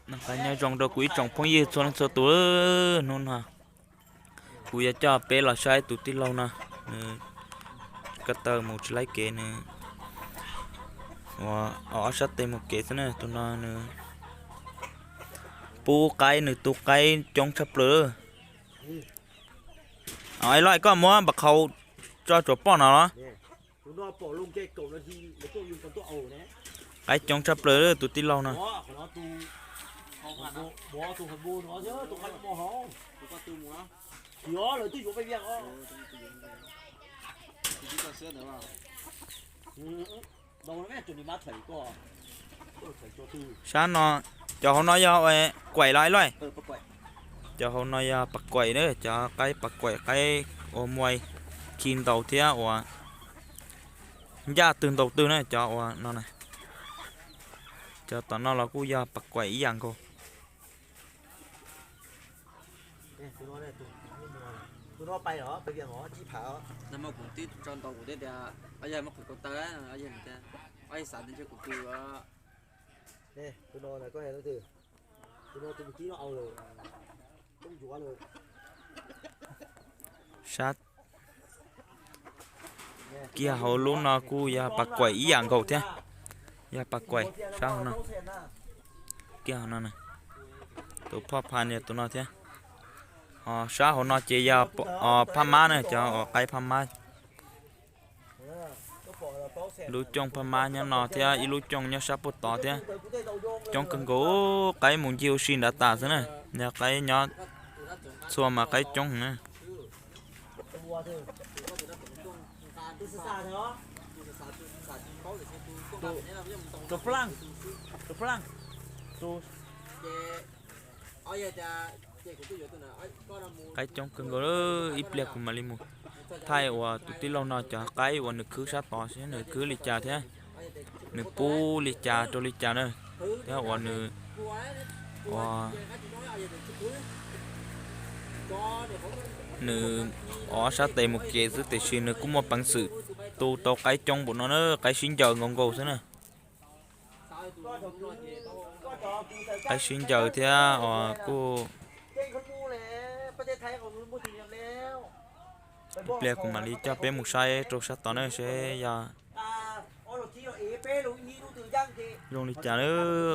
Noj qab nyob zoo rau kuv ib tsoom phooj ywg txhua leej txhua tus. Hnub no kuv yuav coj peb los saib tus tij laug no, nws ko taw mus tsis laib kev, nws ua ob sab tes mus kev xwb na. Tus no nws pub qaib, nws tu qaib coob tshaj plaws. Aib Loj, koj muab npam qhau tso tsuav poj no los? Qaib coob tshaj plaws tus tij laug no. Sab no, cov hauv no yog kuaim los Aib Loj? Cov hauv no yog pas kuaim na, cov qaib pas kuaim, qaib ua muaj khi ntaus thiab ua ncaj twg ntaus twg na, cov ua no na. Cov tom no los kuj yog pas kuaim ib yam nkaus. Sab kiag hauv lub no kuj yog pas kuaim ib yam nkaus thiab. Yog pas kuaim sab hauv no. Kiag hauv no, tus phoj pha yog tus no thiab. Ho sab hauv no ces yog phab mab na, cov uas qaib phab mab. Lub cooj phab mab nyob no thiab ib lub cooj nyob sab puag tod thiab. Coob kawg nkaus, qaib mus ncig ua si nrad tas xwb na. Yog qaib nyob txhua mas qaib coob na. Qaib coob kawg nkaus, ib pliag kuv mam li mus thaij uas tus tij laug no cov qaib uas nws khwb sab tod seb nws khwb li cas thiab nws pub li cas rau li cas na, thiab uas nws ua nws ob sab tes mus kev xwb tiam sis nws kuj muaj peev xwm tu tau qaib coob npaum no na, qaib sib ncaws nkaus nkaus xwb na. Qaib sib ncaws thiab uas kuj ib pliag kuv mam li coj peb mus saib rau sab tod na seb yog zoo li cas na,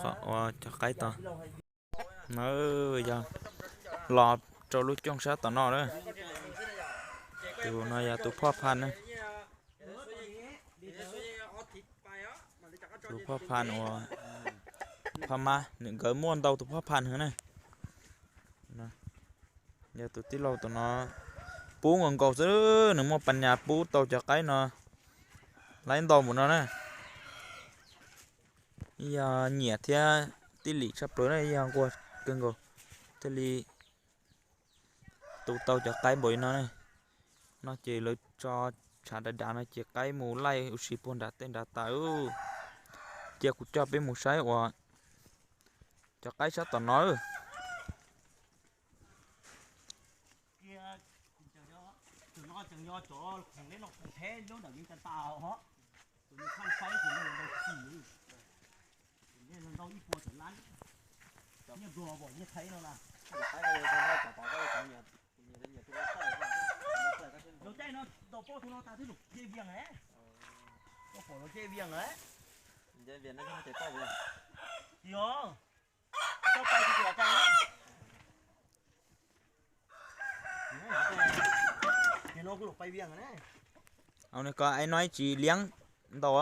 qhov uas cov qaib tod. Na, yog los rau lub cooj sab tom no na. Tus no yog tus phoj phan na. Tus phoj phan uas phab mab, nkawd muaj ntau tus phoj phan heev na. Yog tus tij laug tus no pub nkaus nkaus xwb, nws muaj pas nyas pub tau cov qaib no laib ntau npaum no na. Yog nyiam thiab tij lim tshaj plaws na, yog nquag kawg nkaus thiaj li tu tau cov qaib npaum li no na. No ces lawv tso tshav dav dav no ces qaib mus laij ua si puag nram tej nrad tas. Cia kuv coj peb mus saib uas cov qaib sab tom no. Au, nws ko ai no tsis liab ntau.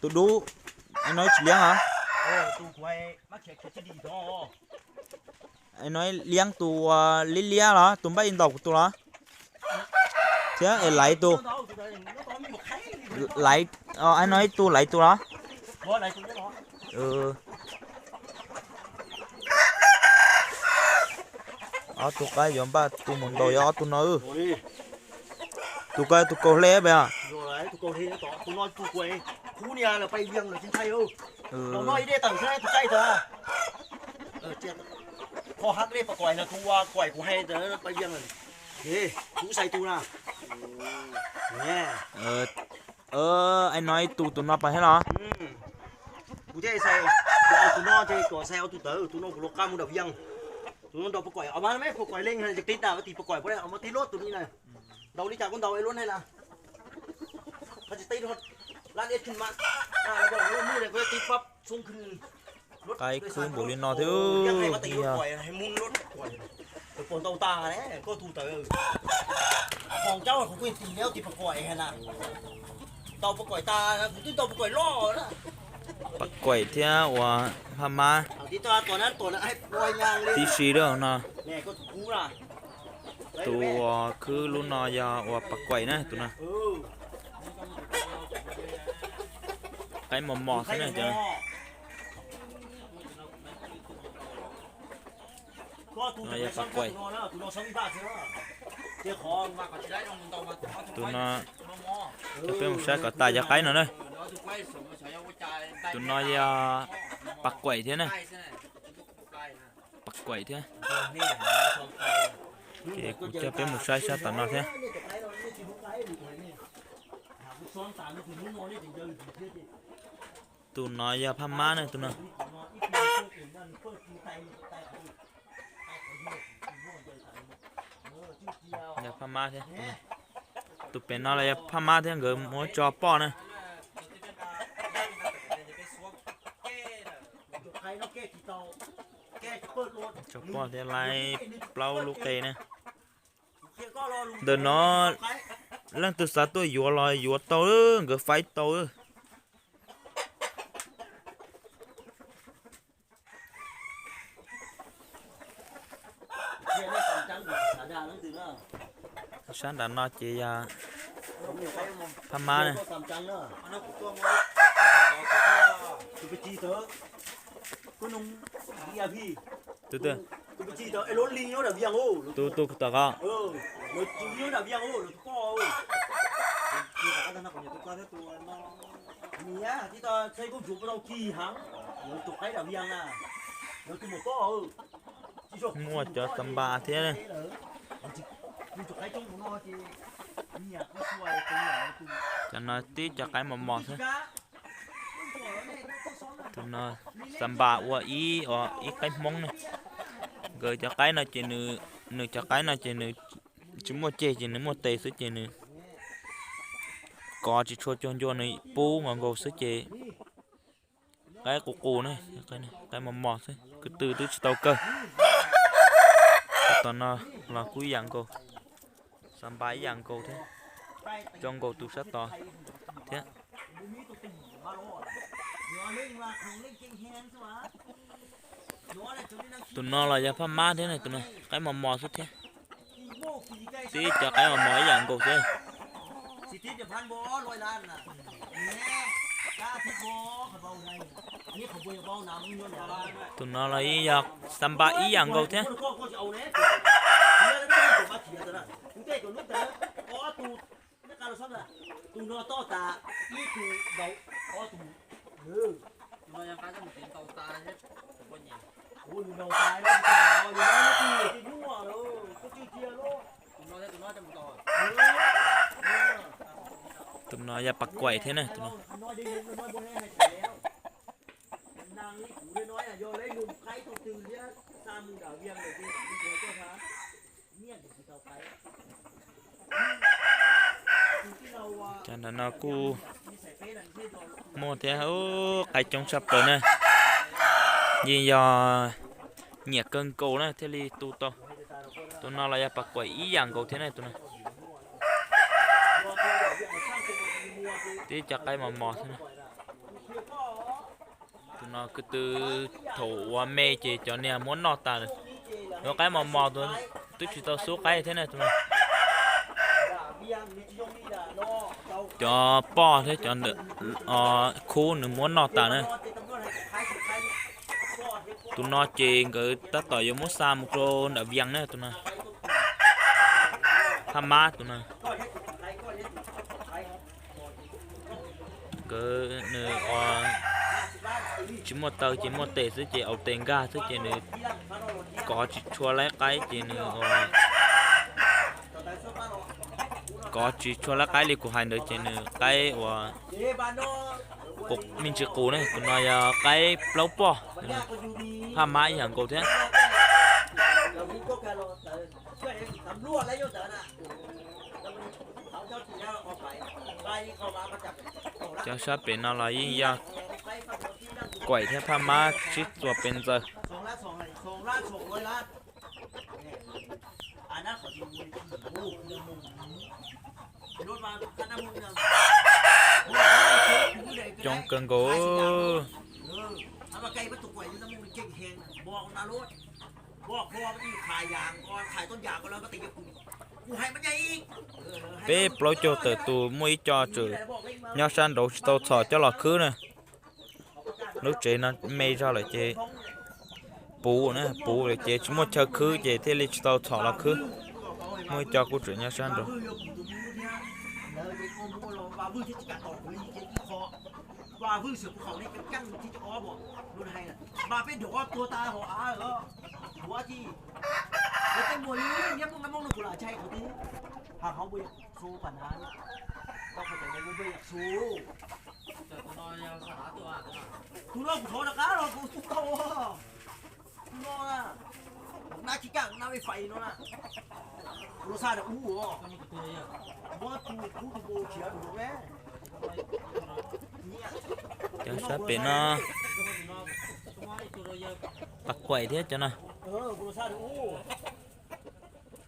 Tus dub, ai no tsis liab os. Ai no liab tus liab liab los tus npaj ntaus kuv tus los? Thiab es laiv tus, laiv, ai no ib tug laiv tus los? Ob tug qaib yuav npaj tu mus ntaus yog ob tug no. Tus ko tus kaus hle pem. Ai no ib tug tus no pas thiab los? Ces xais, tus no ces tuam xais ua tus tawv, tus no kuv luag qab mus nram Vias. Tus no ntaus pas kuaim, os mas me pas kuaim leej tib tas tim pas kuaim puas, os mas tib luab tus ni na. Ntaus li cas kuj ntaus ib luab ne na. Qhov tsis tib lab liab tsis mas, muaj li kuv tib pab xoob khwb. Qaib khwb npaum li no thiab. Pom ntaus tas ne, koj tus tawv. Pom cab kuv kuj tim liab tim pas kuaim na. Ntaus pas kuaim tas, kuv twb ntaus pas kuaim loj na. Pas kuaim thiab uas phaj mab tib si lawm no. Tus uas khwb lub no yog uas pas kuaim na tus no. Qaib mos mos xwb na cov. No yog pas kuaim. Tus no, coj peb mus saib kom tas cov qaib no na. Tus no yog pas kuaim thiab na. Pas kuaim thiab. Ces kuv coj peb mus saib sab tom no thiab. Tus no yog phaj mab na tus no. Yog phaj mab thiab. Tus pem no los yog phaj mab thiab, nkawd muab tso poj na. Tso poj thiab laib plaub lub qe na. Ntawm no leej twg xav tuaj yuav los yuav tau, nkawd faib tau. Sab nram no ces yog phaj mab na. Tus twg? Tus tus tom ko. Muaj cov xa npas thiab. Cov no tib cov qaib mos mos xwb. Tus no xa npas ua ib, ib qaib Hmoob ne. Nkawd cov qaib no ces nws, nws cov qaib no ces nws tsis muaj ceg ces nws muaj tes xwb ces nws kov tsis tshua cuag ncua, nws pub nkaus nkaus xwb ces qaib qus qus ne, qaib mos mos xwb, ko tw twb tsis tau kawg. Tom no los kuj ib yam nkaus, xa npas ib yam nkaus thiab, zoo nkaus tus sab tod thiab. Tus no los yog phaj mab thiab ne, tus no qaib mos mos xwb thiab. Tib cov qaib mos mos ib yam nkaus xwb. Tus no los yog xa npas ib yam nkaus thiab. Tus no yog pas kuaim thiab na. Cov nram no kuj muaj thiab, qaib coob tshaj plaws na. Yeej yog nyiam kawg nkaus na thiaj li tu tau. Tus no los yog pas kuaim ib yam nkaus thiab na tus no. Tib cov qaib mos mos xwb na. Tus no ko tw thaum ua me ces cov niag muab noj tas lawm. Yuav qaib mos mos tus twb tsis tau xub qaib thiab na tus no. Cov poj thiab cov ntawm khub nws muab noj tas na. Tus no ces nkawd tab tom yuav muab xa mus rau nram Vias na tus no. Phaj mab tus no. Nkawd nws tsis muaj taw ces muaj tes xwb ces aus tes nkag xwb ces nws kov tsis tshua laib qaib ces nws ua kov tsis tshua lab qaib li kuv hais ntawd ces nws qaib uas me ntsis qus ne, tus no yog qaib plaub poj, phaj mab ib yam nkaus thiab. Cov sab pem no los yeej yog kuaim thiab phaj mab sib txuas pes ntxaws. Coob kawg nkaus. Peb plaub caug tawm tus muaj ib co tseem nyob sab nraud tsis tau txhom coj los khwb na. Lub tsev no me zog lawm ces puv na, puv lawm ces tsis muaj chaw khwb ces thiaj li tsis tau txhom los khwb. Muaj ib co kuj tseem nyob sab nraud. Tus no kuv thov rov qab los kuv xub tau. Tus no na, nab tsis kaj nab ib fais no na. Kuv los xa rau ub. Muab tus kub tus npau tsiav rau me. Cov sab pem no pas kuaim thiab cov no. Kuv los xa rau ub.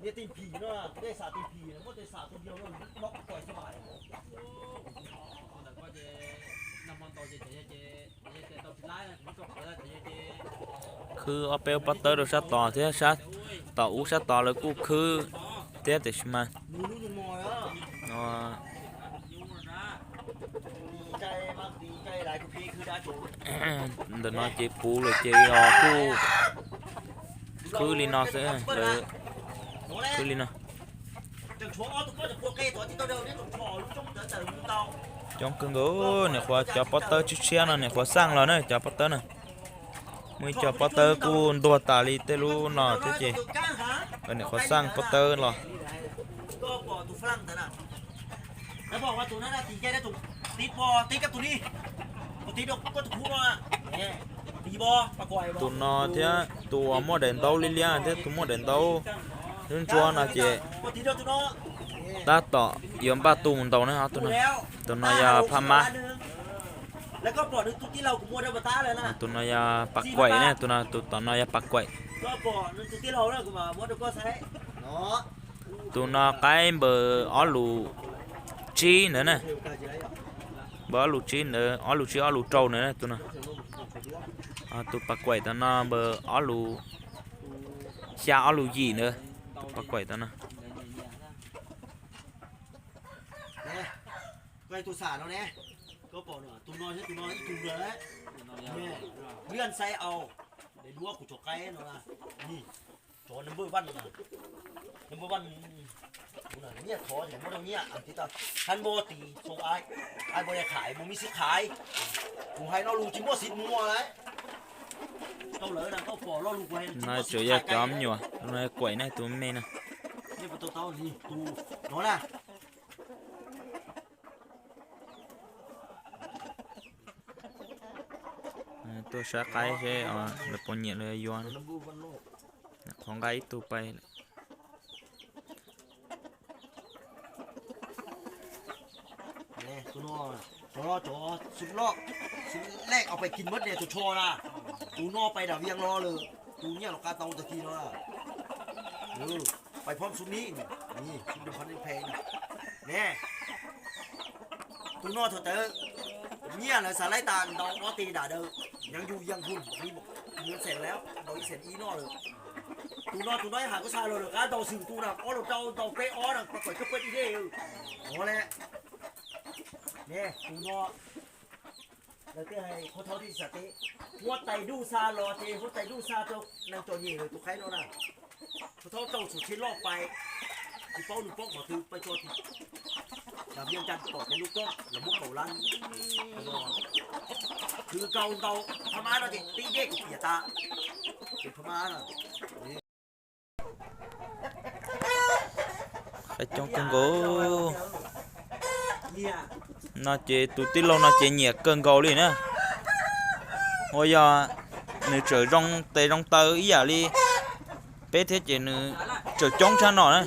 Niag tej phim no, tej xam tej phim, muab tej xam tej diaug no, no kuv kuaim xwb mas. Khwb ob peb pob tawb rau sab tod thiab sab tom ub sab tod lawv kuj khwb thiab tiam sis mas no ntawm no ces puv lawm ces os kuj khwb li no xwb, lawv khwb li no. Coob kawg nkaus, niam qhuav cov pob tawb tshiab tshiab no niam qhuav xaj los na cov pob tawb na. Muaj ib co pob tawb kuj ntuag tas li tej lub no thiab ces niam qhuav xaj pob tawb los. Tus no thiab tus uas muaj daim ntaub liab liab thiab tus muaj daim ntaub ntsuab ntsuab no ces tab tom yuav npaj tu mus ntaus na. Tus no yog phaj mab. Tus no yog pas kuaim ne, tus no, tus tom no yog pas kuaim. Tus no qaib npawg ob lus tsib ntawd na. Npawg ob lus tsib ntawd, ob lus tsib ob lus rau ntawd tus no. Tus pas kuaim tom no npawg ob lus xya ob lus yim ntawd. Tus pas kuaim tom no. No tsuas yog cov me nyuam, kuaim ne tus me no. Tuaj saib qaib seb lawv puas nyiam lawv yuav. Qhov nqa ib tug pais lawm. Cov no, cov no, cov xub loj, xub lej os pais kis mab niag tsho tsho na. Tus no pais nram Vias no lawm, tus nyiaj los qab tau tag kis no. Pais phom xub nib, xub nib phem ne. Tus no thaum tawd nyiaj lawv xav laib tas ntaus ob teg dam daws, yeej yug yeej hum li mus xees lawm, ntaus ib xees ib noj lawm. Tus no tus no ib hais kuv xa los lawm qab ntaus xwm tus na, ob los rau ntaus peb ob na, pas kuaim kawg peb di dej. Ua le, ne tus no lawv tej hais qhov thawj tij xam tij, huab tais duj xa los ces huab tais duj xa rau neeg txom nyem lawm tus qaib no na. Qhov thawj rau xub tsheb loj pais, tsis paub nws poob qhov twg pais tso tim Vias Cas pom cov lub koob los muab kaum lab. Khwv nkaus ntaus phab mab no ces tib dej kuv piav tas. Ces phab mab no Coob kawg nkaus. No ces tus tij laug no ces nyiam kawg nkaus li na. Ua yog nws tseem zoo tes zoo taw ib yam li peb thiab ces nws tseem coob tshaj no na.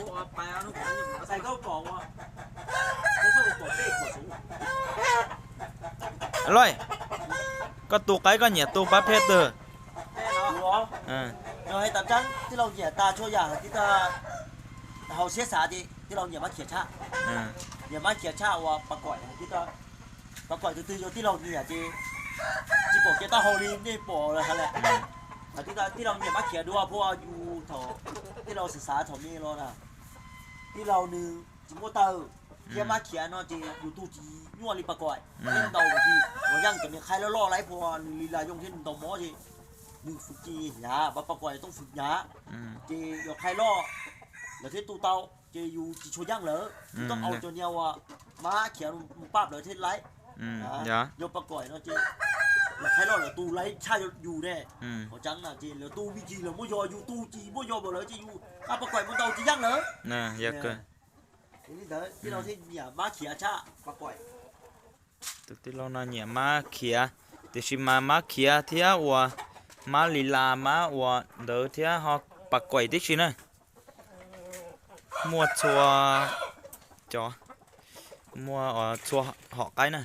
Loj, koj tu qaib koj nyiam tu pab phem twg? Yog hais tau tseeb, tij laug nyiam tas txhua yam, tij laug hauv siab xav ces tij laug nyiam mab khiav tshaj. Nyiam mab khiav tshaj uas pas kaim. Pas kaim tus twg yog tij laug nyiam ces tsis pom kev taub hau li nej pom lawm hais lawm. Tij laug nyiam mab khiav dua phua yus thaum tij laug xav xav thaum me los na. Tij laug nws tsis muaj taw, thiab mab khiav no ces yus tu tsis nyuaj li pas kaim, thiab ntaus ces uas yeej cov niag qhaib loj loj laib phua nws li las yoo thiab nws ntaus mob ces nws fwm ci hnyav, pas pas kaim tooj fwm hnyav. Ces yog qhaib loj lawv thiaj tu tau, ces yus tsis tshua yeej lawm, yus tau au cov niag uas mab khiav mus pab lawv thiaj laib. Yog pas kaim no ces lawv qhaib loj lawv tu laib tshaj yus ne. Qhov tseeb na ces lawv tu me ntsis lawv muab yog, yus tu tsis muaj yog npaum lawv ces yus qab pas kaim mus ntaus tsis yeej lawm. Yog li ntawd tij laug thiaj nyiam mab khiav tshaj pas kaim. Tus tij laug no nyiam mab khiav, tiam sis mas mab khiav thiab uas mab li las mab uas ntawd thiab ho pas kaim tib si na. Muaj txhua cov, muaj txhua hom qaib na.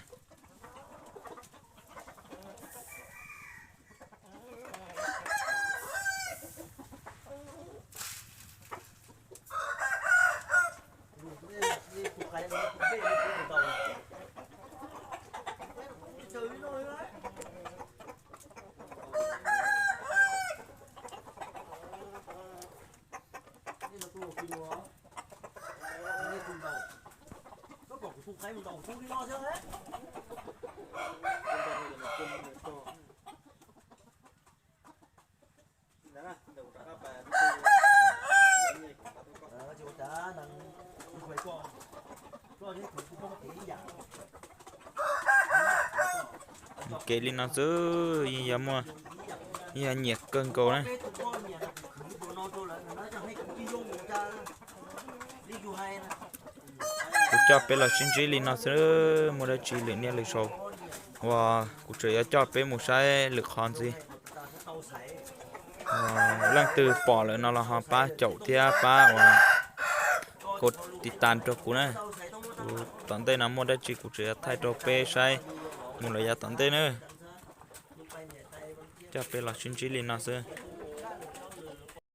Kev li no xwb yeej yog muaj, yeej yog nyiam kawg nkaus na. Kuv coj peb los sib ntsib li no xwb, muaj dab tsi lwm niaj lwm zaus uas kuv tseem yuav coj peb mus saib lwm qhov ntxiv. Leej twg pom lawm no los ho pab caum thiab pab uas kov tiv tas rau kuv na. Kuv tom ntej no muaj dab tsi kuv tseem yuav thaij rau peb saib mus lawm yav tom ntej na. Coj peb los sib ntsib li no xwb.